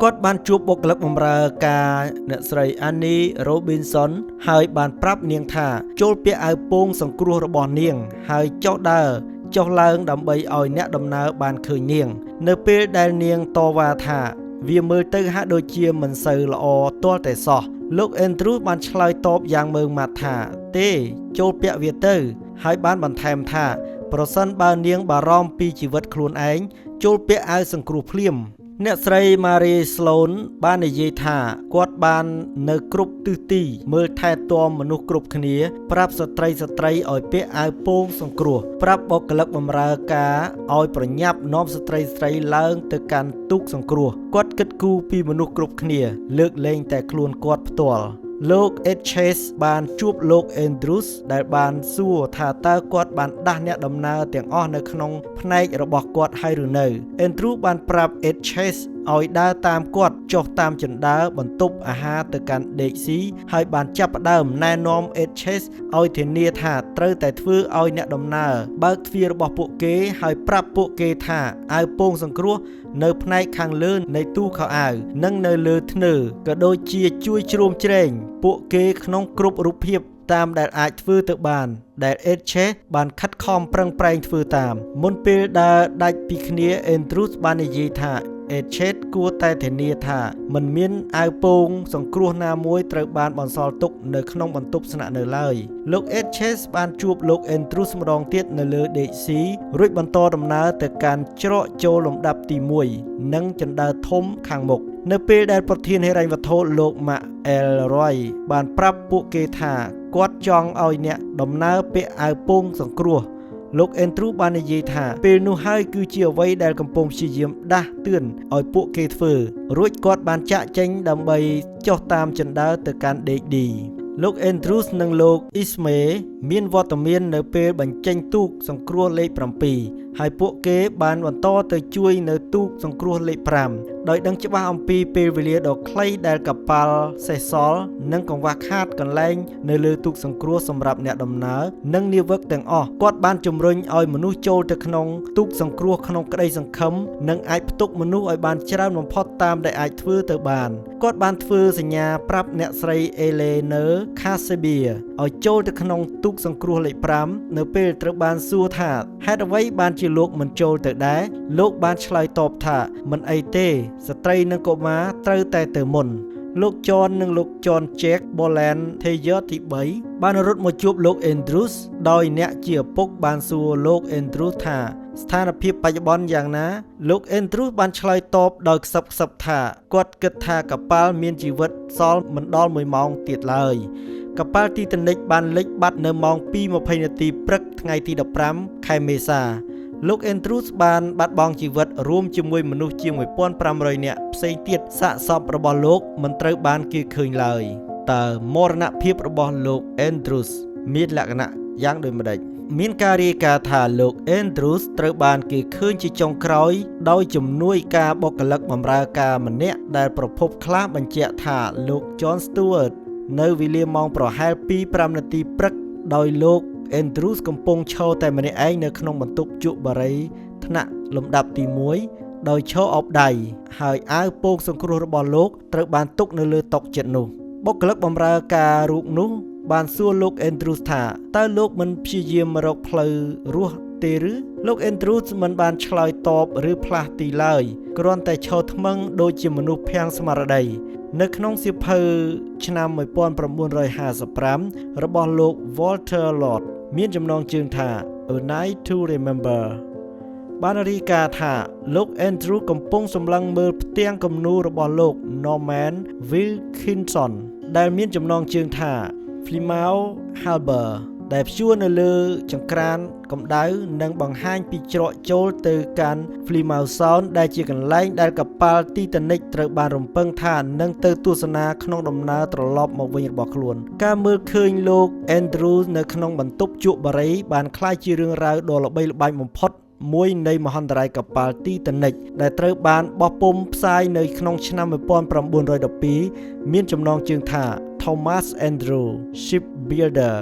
គាត់បានជួបបុគ្គលិកបម្រើការអ្នកស្រី Annie Robinson ហើយបានប្រាប់នាងថាចូលពាក់អាវពោងសង្គ្រោះរបស់នាងហើយចុះដើរចុះឡើងដើម្បីឲ្យអ្នកដំណើរបានឃើញនាងនៅពេលដែលនាងតវ៉ាថាវាមើលទៅហាក់ដូចជាមិនសូវល្អទាល់តែសោះលោក Andrews បានឆ្លើយតបយ៉ាងម៉ឺងម៉ាត់ថាទេចូលពាក់វាទៅហើយបានបន្ថែមថាប្រសិនបើនាងបារម្ភពីជីវិតខ្លួនឯងចូលពាក់អាវសង្គ្រោះភ្លាម អ្នកស្រី Mary Sloan បាននិយាយថាគាត់បាននៅគ្រប់ទិសទីមើលថែទាំមនុស្សគ្រប់គ្នា ប្រាប់ស្ត្រីស្ត្រីឲ្យពាក់អាវពោងសង្គ្រោះ ប្រាប់បុគ្គលិកបម្រើការឲ្យប្រញាប់នាំស្ត្រីស្រីឡើងទៅកាន់ទូកសង្គ្រោះគាត់គិតគូរពីមនុស្សគ្រប់គ្នា លើកលែងតែខ្លួនគាត់ផ្ទាល់លោក Ed Chase បានជួបលោក Andrews ដែលបានសួរថាតើគាត់បានដាស់អ្នកដំណើរទាំងអស់នៅក្នុងផ្នែករបស់គាត់ហើយឬនៅ Andrews បានប្រាប់ Ed Chase ឲ្យដើរតាមគាត់ចុះតាមជណ្ដើរបន្ទប់អាហារទៅកាន់ដេកស៊ីហើយបានចាប់ផ្ដើមណែនាំ Ed Chase ឲ្យធានាថាត្រូវតែធ្វើឲ្យអ្នកដំណើរបើកទ្វាររបស់ពួកគេហើយប្រាប់ពួកគេថាអាវពោងសង្គ្រោះនៅផ្នែកខាងលើនៃទូខោអាវនិងនៅលើធ្នើក៏ដូចជាជួយជ្រោមជ្រែងពួកគេក្នុងគ្រប់រូបភាពតាមដែលអាចធ្វើទៅបាន ដែល Ed Chase បានខិតខំប្រឹងប្រែងធ្វើតាម មុនពេលដើរដាច់ពីគ្នា Andrews បាននិយាយថា Ed Chase គួរតែធានាថាមិនមានអាវពោងសង្គ្រោះណាមួយត្រូវបានបន្សល់ទុកនៅក្នុងបន្ទប់ស្នាក់នៅឡើយលោក Ed Chase បានជួបលោក Andrews ម្ដងទៀតនៅលើដេកស៊ីរួចបន្តដំណើរទៅកាន់ច្រកចូលលំដាប់ទី1និងជណ្ដើរធំខាងមុខនៅពេលដែលប្រធានហិរញ្ញវត្ថុលោក Mark Elroy បានប្រាប់ពួកគេថាគាត់ចង់ឲ្យអ្នកដំណើរពាក់អាវពោងសង្គ្រោះលោក Andrew បាននិយាយថាពេលនោះហើយគឺជាអ្វីដែលកំពុងព្យាយាមដាស់តឿនឲ្យពួកគេធ្វើរួចគាត់បានចាក់ចេញដើម្បីចុះតាមជណ្ដើរទៅកាន់ដេកឌីលោក Andrews និងលោក Ismay មានវត្តមាននៅពេលបញ្ចេញទូកសង្គ្រោះលេខ7ហើយពួកគេបានបន្តទៅជួយនៅទូកសង្គ្រោះលេខ5ដោយដឹងច្បាស់អំពីពេលវេលាដ៏ខ្លីដែលកប៉ាល់សេសសល់និងកង្វះខាតកន្លែងនៅលើទូកសង្គ្រោះសម្រាប់អ្នកដំណើរនិងនាវិកទាំងអស់គាត់បានជំរុញឲ្យមនុស្សចូលទៅក្នុងទូកសង្គ្រោះក្នុងក្តីសង្ឃឹមនិងអាចផ្ទុកមនុស្សឲ្យបានច្រើនបំផុតតាមដែលអាចធ្វើទៅបានគាត់បានធ្វើសញ្ញាប្រាប់អ្នកស្រីអេឡេនឺខាសេបៀឲ្យចូលទៅក្នុងទូកសង្គ្រោះលេខ5នៅពេលត្រូវបានសួរថាហេតុអ្វីបានជាលោកមិនចូលទៅដែរលោកបានឆ្លើយតបថាមិនអីទេស្ត្រីនិងកុមារត្រូវតែទៅមុនលោកចននិងលោកចនជែកបូឡែនថេយ៉ទី3បានរត់មកជួបលោក Andrews ដោយអ្នកជាឪពុកបានសួរលោក Andrews ថាស្ថានភាពបច្ចុប្បន្នយ៉ាងណាលោក Andrews បានឆ្លើយតបដោយខ្សឹបខ្សឹបថាគាត់គិតថាកប៉ាល់មានជីវិតសល់មិនដល់1ម៉ោងទៀតឡើយកប៉ាល់ទីតានិកបានលិចបាត់នៅម៉ោង2:20នាទីព្រឹកថ្ងៃទី15ខែមេសាលោក Andrews បានបាត់បង់ជីវិតរួមជាមួយមនុស្សជាង1500នាក់ផ្សេងទៀតសាកសពរបស់លោកមិនត្រូវបានគេឃើញឡើយតើមរណភាពរបស់លោក Andrews មានលក្ខណៈយ៉ាងដូចម្តេចមានការរាយការណ៍ថាលោក Andrews ត្រូវបានគេឃើញជាចុងក្រោយដោយជំនួយការបុគ្គលិកបម្រើការម្នាក់ដែលប្រភពខ្លះបញ្ជាក់ថាលោក John Stewart នៅវេលាម៉ោងប្រហែល2:05នាទីព្រឹកដោយលោក Andrews កំពុងឈរតែម្នាក់ឯងនៅក្នុងបន្ទប់ជក់បារីថ្នាក់លំដាប់ទី1ដោយឈរអោបដៃហើយអាវពោងសង្គ្រោះរបស់លោកត្រូវបានទុកនៅលើតុជិតនោះបុគ្គលិកបម្រើការរូបនោះបានសួរលោក Andrews ថាតើលោកមិនព្យាយាមរកផ្លូវរស់ទេឬលោក Andrews មិនបានឆ្លើយតបឬផ្លាស់ទីឡើយគ្រាន់តែឈរថ្មឹងដូចជាមនុស្សភាំងស្មារតីនៅក្នុងសៀវភៅឆ្នាំ1955របស់លោក Walter Lord មានចំណងជើងថា A Night to Remember បានរាយការណ៍ថាលោក Andrew កំពុងសម្លឹងមើលផ្ទាំងគំនូររបស់លោក Norman Wilkinson ដែលមានចំណងជើងថា Plymouth Harbour ដែលព្យួរនៅលើចង្ក្រានកម្ដៅនិងបង្ហាញពីច្រកចូលទៅកាន់ Plymouth Sound ដែលជាកន្លែងដែលកប៉ាល់ទីតានិកត្រូវបានរំពឹងថានឹងទៅទស្សនាក្នុងដំណើរត្រឡប់មកវិញរបស់ខ្លួនការមើលឃើញលោក Andrews នៅក្នុងបន្ទប់ជក់បារីបានក្លាយជារឿងរ៉ាវដ៏ល្បីល្បាញបំផុតមួយនៃមហន្តរាយកប៉ាល់ទីតានិកដែលត្រូវបានបោះពុម្ពផ្សាយនៅក្នុងឆ្នាំ1912មានចំណងជើងថា Thomas Andrew Shipbuilder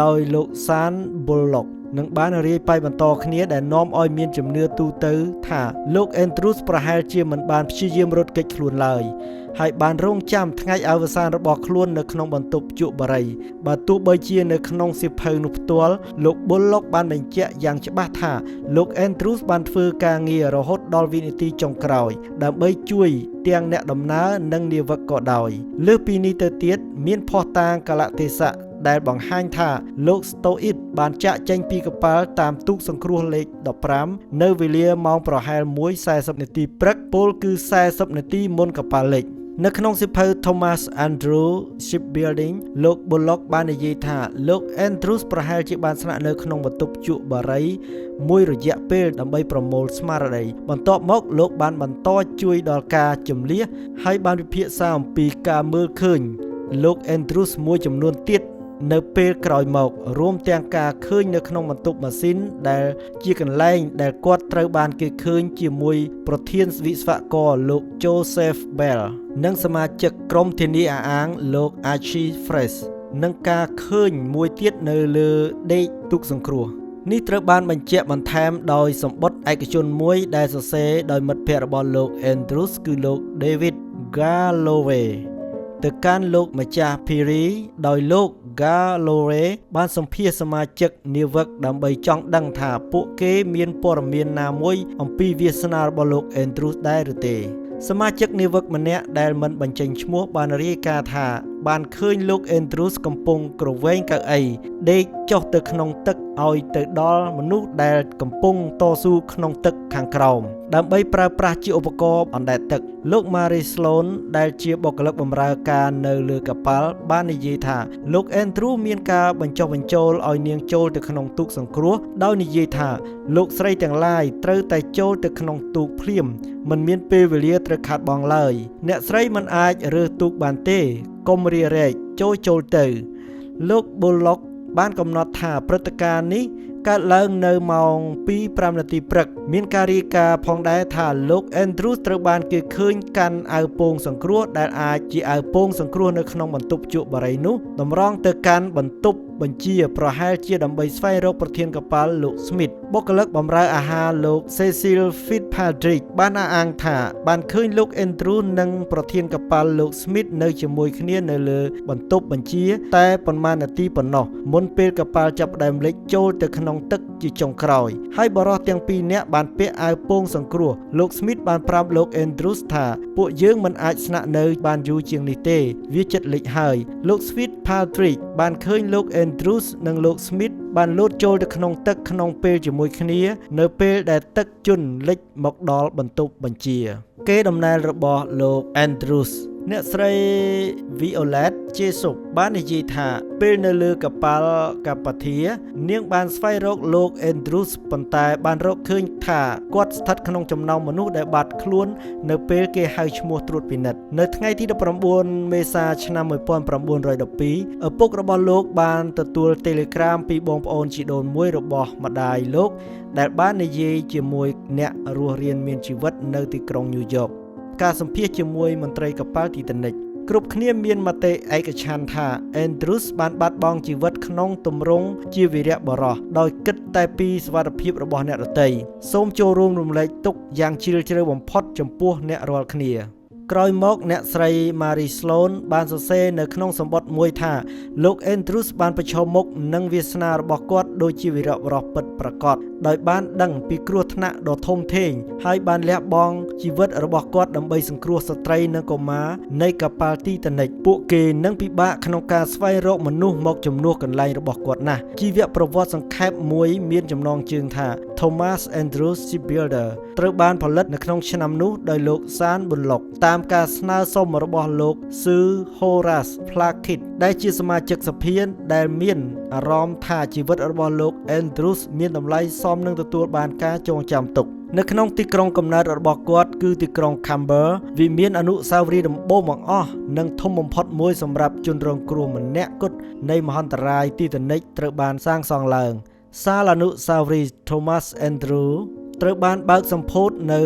ដោយលោក San Bullock នឹងបានរាយប៉ាយបន្តគ្នាដែលនាំឲ្យមានជំនឿទូទៅថាលោក Andrews ប្រហែលជាមិនបានព្យាយាមរត់គេចខ្លួនឡើយហើយបានរងចាំថ្ងៃអវសានរបស់ខ្លួននៅក្នុងបន្ទប់ជក់បារីបើទោះបីជានៅក្នុងសៀវភៅនោះផ្ទាល់លោក Bullock បានបញ្ជាក់យ៉ាងច្បាស់ថាលោក Andrews បានធ្វើការងាររហូតដល់វិនាទីចុងក្រោយដើម្បីជួយទាំងអ្នកដំណើរនិងនាវិកក៏ដោយលើសពីនេះទៅទៀតមានភស្តុតាងកលៈទេសៈ ដែលបង្ហាញថាលោក Stewart បានចាកចេញពីកប៉ាល់តាមទូកសង្គ្រោះលេខ15នៅវេលាម៉ោងប្រហែល1:40នាទីព្រឹកពោលគឺ40នាទីមុនកប៉ាល់លិច។ នៅក្នុងសៀវភៅ Thomas Andrews Shipbuilding លោក Bullock បាននិយាយថាលោក Andrews ប្រហែលជាបានស្នាក់នៅក្នុងបន្ទប់ជក់បារីមួយរយៈពេលដើម្បីប្រមូលស្មារតីបន្ទាប់មកលោកបានបន្តជួយដល់ការជម្លៀសហើយបានពិភាក្សាអំពីការមើលឃើញលោក Andrews មួយចំនួនទៀតនៅពេលក្រោយមករួមទាំងការឃើញនៅក្នុងបន្ទប់ម៉ាស៊ីនដែលជាកន្លែងដែលគាត់ត្រូវបានគេឃើញជាមួយប្រធានវិស្វករលោក Joseph Bell និងសមាជិកក្រុមធានាអះអាងលោក Archie Fresh និងការឃើញមួយទៀតនៅលើដេកទូកសង្គ្រោះនេះត្រូវបានបញ្ជាក់បន្ថែមដោយសម្បត្តិឯកជនមួយដែលសរសេរដោយមិត្តភ័ក្តិរបស់លោក Andrews គឺលោក David Galloway ទៅកាន់លោកម្ចាស់ Peary ដោយលោក Galloway បានសម្ភាសសមាជិកនាវិកដើម្បីចង់ដឹងថាពួកគេមានព័ត៌មានណាមួយអំពីវាសនារបស់លោក Andrews ដែរឬទេសមាជិកនាវិកម្នាក់ដែលមិនបញ្ចេញឈ្មោះបានរាយការណ៍ថាបានឃើញលោក Andrews កំពុងគ្រវែងកៅអីដេកចុះទៅក្នុងទឹកឲ្យទៅដល់មនុស្សដែលកំពុងតស៊ូក្នុងទឹកខាងក្រោមដើម្បីប្រើប្រាស់ជាឧបករណ៍អណ្ដែតទឹកលោក Mary Sloan ដែលជាបុគ្គលិកបម្រើការនៅលើកប៉ាល់បាននិយាយថាលោក Andrew មានការបញ្ចុះបញ្ចូលឲ្យនាងចូលទៅក្នុងទូកសង្គ្រោះដោយនិយាយថាលោកស្រីទាំងឡាយត្រូវតែចូលទៅក្នុងទូកភ្លាមមិនមានពេលវេលាត្រូវខាតបង់ឡើយអ្នកស្រីមិនអាចរើសទូកបានទេកុំរារែកចូលចូលទៅលោក Bullock បានកំណត់ថាព្រឹត្តិការណ៍នេះកើតឡើងនៅម៉ោង2:05នាទីព្រឹកមានការរាយការណ៍ផងដែរថាលោក Andrews ត្រូវបានគេឃើញកាន់អាវពោងសង្គ្រោះដែលអាចជាអាវពោងសង្គ្រោះនៅក្នុងបន្ទប់ជក់បារីនោះតម្រង់ទៅកាន់បន្ទប់បញ្ជាប្រហែលជាដើម្បីស្វែងរកប្រធានកប៉ាល់លោក Smith បុគ្គលិកបម្រើអាហារលោក Cecil Fitzpatrick បានអះអាងថាបានឃើញលោក Andrews និងប្រធានកប៉ាល់លោក Smith នៅជាមួយគ្នានៅលើបន្ទប់បញ្ជាតែប៉ុន្មាននាទីប៉ុណ្ណោះមុនពេលកប៉ាល់ចាប់ផ្ដើមលិចចូលទៅក្នុងទឹកជាចុងក្រោយហើយបុរសទាំងពីរនាក់បានពាក់អាវពោងសង្គ្រោះលោក Smith បានប្រាប់លោក Andrews ថាពួកយើងមិនអាចស្នាក់នៅបានយូរជាងនេះទេវាជិតលិចហើយលោក Fitzpatrick បានឃើញលោក Andrews និងលោក Smith បានលោតចូលទៅក្នុងទឹកក្នុងពេលជាមួយគ្នានៅពេលដែលទឹកជន់លិចមកដល់បន្ទប់បញ្ជាគេដំណែលរបស់លោក Andrews អ្នកស្រី Violet Jessop បាននិយាយថាពេលនៅលើកប៉ាល់កាប៉ាធានាងបានស្វែងរកលោក Andrews ប៉ុន្តែបានរកឃើញថាគាត់ស្ថិតក្នុងចំណោមមនុស្សដែលបាត់ខ្លួននៅពេលគេហៅឈ្មោះត្រួតពិនិត្យនៅថ្ងៃទី19មេសាឆ្នាំ1912ឪពុករបស់លោកបានទទួលតេឡេក្រាមពីបងប្អូនជីដូនមួយរបស់ម្ដាយលោកដែលបាននិយាយជាមួយអ្នករស់រានមានជីវិតនៅទីក្រុងញូវយ៉កការសម្ភាសជាមួយមន្ត្រីកប៉ាល់ទីតានិកគ្រប់គ្នាមានមតិឯកច្ឆន្ទថា Andrews បានបាត់បង់ជីវិតក្នុងទម្រង់ជាវីរៈបុរសដោយគិតតែពីសុវត្ថិភាពរបស់អ្នកដទៃសូមចូលរួមរំលែកទុក្ខយ៉ាងជ្រាលជ្រៅបំផុតចំពោះអ្នករាល់គ្នាក្រោយមកអ្នកស្រី Mary Sloan បានសរសេរនៅក្នុងសម្បត្តិមួយថាលោក Andrews បានប្រឈមមុខនឹងវាសនារបស់គាត់ដូចជាវីរបុរសពិតប្រាកដដោយបានដឹងពីគ្រោះថ្នាក់ដ៏ធំធេងហើយបានលះបង់ជីវិតរបស់គាត់ដើម្បីសង្គ្រោះស្ត្រីនិងកុមារនៃកប៉ាល់ទីតានិកពួកគេនឹងពិបាកក្នុងការស្វែងរកមនុស្សមកជំនួសកន្លែងរបស់គាត់ណាស់ជីវប្រវត្តិសង្ខេបមួយមានចំណងជើងថា Thomas Andrews Shipbuilder ត្រូវបានផលិតនៅក្នុងឆ្នាំនោះដោយលោក San Bullock តាមការស្នើសុំរបស់លោក Sir Horace Plackett ដែលជាសមាជិកសភាដែលមានអារម្មណ៍ថាជីវិតរបស់លោក Andrews មានតម្លៃសមនឹងទទួលបានការចងចាំទុកនៅក្នុងទីក្រុងកំណើតរបស់គាត់គឺទីក្រុង Camber វាមានអនុស្សាវរីយ៍ដំបូងបង្អស់និងធំបំផុតមួយសម្រាប់ជនរងគ្រោះម្នាក់គត់នៃមហន្តរាយទីតានិកត្រូវបានសាងសង់ឡើងសាលអនុស្សាវរីយ៍ Thomas Andrews ត្រូវបានបើកសម្ពោធនៅ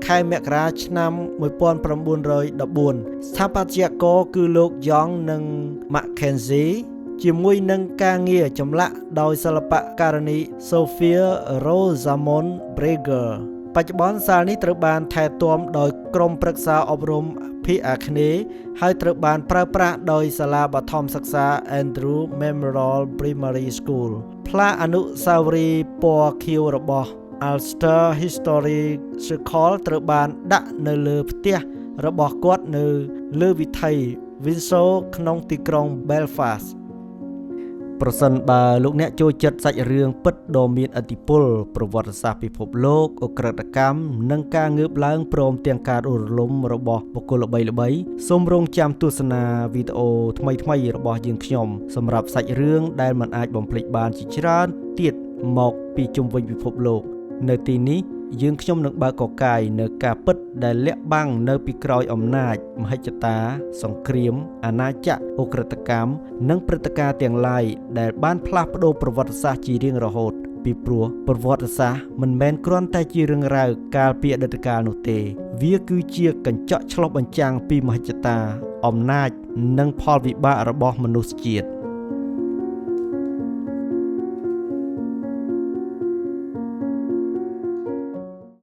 ខែមករាឆ្នាំ1914ស្ថាបត្យករគឺលោកយ៉ងនិង Mackenzie ជាមួយនឹងការងារចម្លាក់ដោយសិល្បករនី Sophia Rosamond Breger បច្ចុប្បន្នសាលនេះត្រូវបានថែទាំដោយក្រុមប្រឹក្សាអប់រំភាគអាគ្នេយ៍ហើយត្រូវបានប្រើប្រាស់ដោយសាលាបឋមសិក្សា Andrew Memorial Primary School ផ្លាកអនុស្សាវរីយ៍ពណ៌ខៀវរបស់ Ulster History Circle ត្រូវបានដាក់នៅលើផ្ទះរបស់គាត់នៅលើវិថី Windsor ក្នុងទីក្រុង Belfast។ ប្រសិនបើលោកអ្នកចូលចិត្តសាច់រឿងពិតដ៏មានឥទ្ធិពលប្រវត្តិសាស្ត្រពិភពលោកឧក្រិដ្ឋកម្មនិងការងើបឡើងព្រមទាំងការដួលរលំរបស់បុគ្គលល្បីៗសូមរងចាំទស្សនាវីដេអូថ្មីៗរបស់យើងខ្ញុំសម្រាប់សាច់រឿងដែលមិនអាចបំភ្លេចបានជាច្រើនទៀតមកពីជុំវិញពិភពលោកនៅទីនេះយើងខ្ញុំនឹងបើកកកាយនៅការពិតដែលលាក់បាំងនៅពីក្រោយអំណាចមហិច្ឆតាសង្គ្រាមអាណាចក្រឧក្រិដ្ឋកម្មនិងព្រឹត្តិការណ៍ទាំងឡាយដែលបានផ្លាស់ប្ដូរប្រវត្តិសាស្ត្រជារៀងរហូតពីព្រោះប្រវត្តិសាស្ត្រមិនមែនគ្រាន់តែជារឿងរ៉ាវកាលពីអតីតកាលនោះទេវាគឺជាកញ្ចក់ឆ្លុះបញ្ចាំងពីមហិច្ឆតាអំណាចនិងផលវិបាករបស់មនុស្សជាតិ។